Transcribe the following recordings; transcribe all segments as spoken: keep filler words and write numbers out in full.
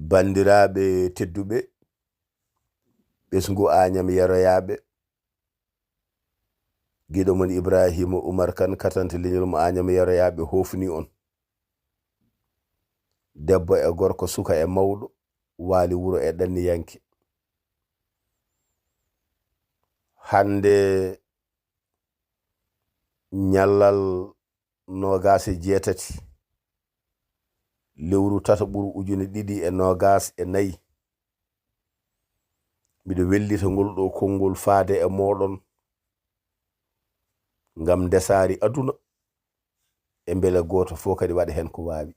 Banndiraaɓe tedduɓe, ɓesngu Añam Yaroyaaɓe, giɗo mon Ibrahima Umar Kan, katante leñol mo Añam Yaroyaaɓe, hoofni on. Debbo e gorko, suka e mawɗo, waali wuro e ɗanniyanke. Hannde ñallal noogaas e jeetati, lewru tataɓuru ujune ɗiɗi e noogaas e nayi. Miɗo wellita ngol ɗo konngol faade e mooɗon ngam ndesaari aduna, e mbele gooto fof kadi waɗa heen ko waawi.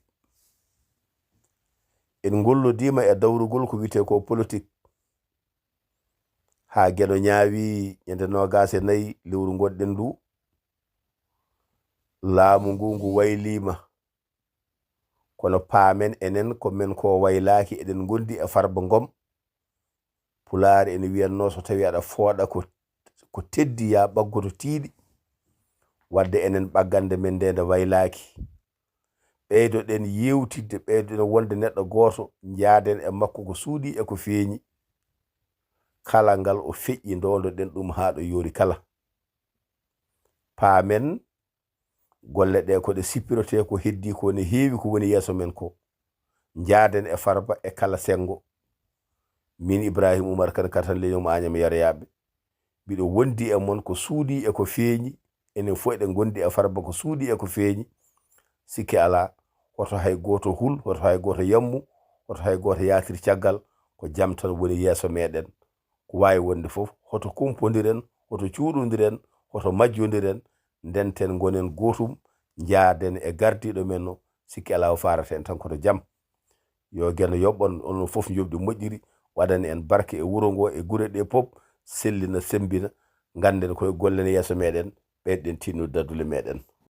En ngollodiima e dawrugol ko wiyetee ko politik, haa Geno ñaawi ñande noogaas e nayi lewru ngonɗen ndu, laamu ngu ngu wayliima. Kono paamen enen ko men ko waylaaki, eɗen ngondi e Farba Ngom. Pulaar ene wiyatnoo, so tawi aɗa fooɗa ko, ko teddi, yaa ɓaggoto tiiɗi. Wadde enen ɓaggande men nde nde waylaaki. Ɓeydoɗen yeewtidde, ɓeydoɗen wonde neɗɗo gooto, njaaden e makko ko suuɗii e ko feeñi. Kala ngal o feƴƴi, ndoodoɗen ɗum haa ɗo yoori kala. Paamen golle ɗe ko ɗe sippirotee, ko heddii ko ne heewi ko woni yeeso men ko. Njaaden e Farba e kala senngo. Min Ibrahima Umar Kan, katante leñol mo Añam Yaroyaaɓe, mbiɗo wondi e mon ko suuɗii e ko feeñi. Enen fof eɗen ngondi e Farba ko suuɗii e ko feeñi. Sikke alaa, hoto hay gooto hul, hoto hay gooto yammu, hoto hay gooto yaatir caggal, ko jam tan woni yeeso meɗen. Ko waawi wonde fof, hoto kumpondiren, hoto cuuɗondiren, hoto majjondiren, ndenten, ngonen gootum, njaaden e gardiiɗo men o, sikke alaa o faarata en tan koto jam. Yo Geno yoɓ on, onon fof njoɓdi moƴƴiri, waɗana en barke e wuro ngo, e gure ɗe pop, sellina, semmbina, ngannden koye gollen yeeso meɗen, ɓeyden tinnude daddule meɗen.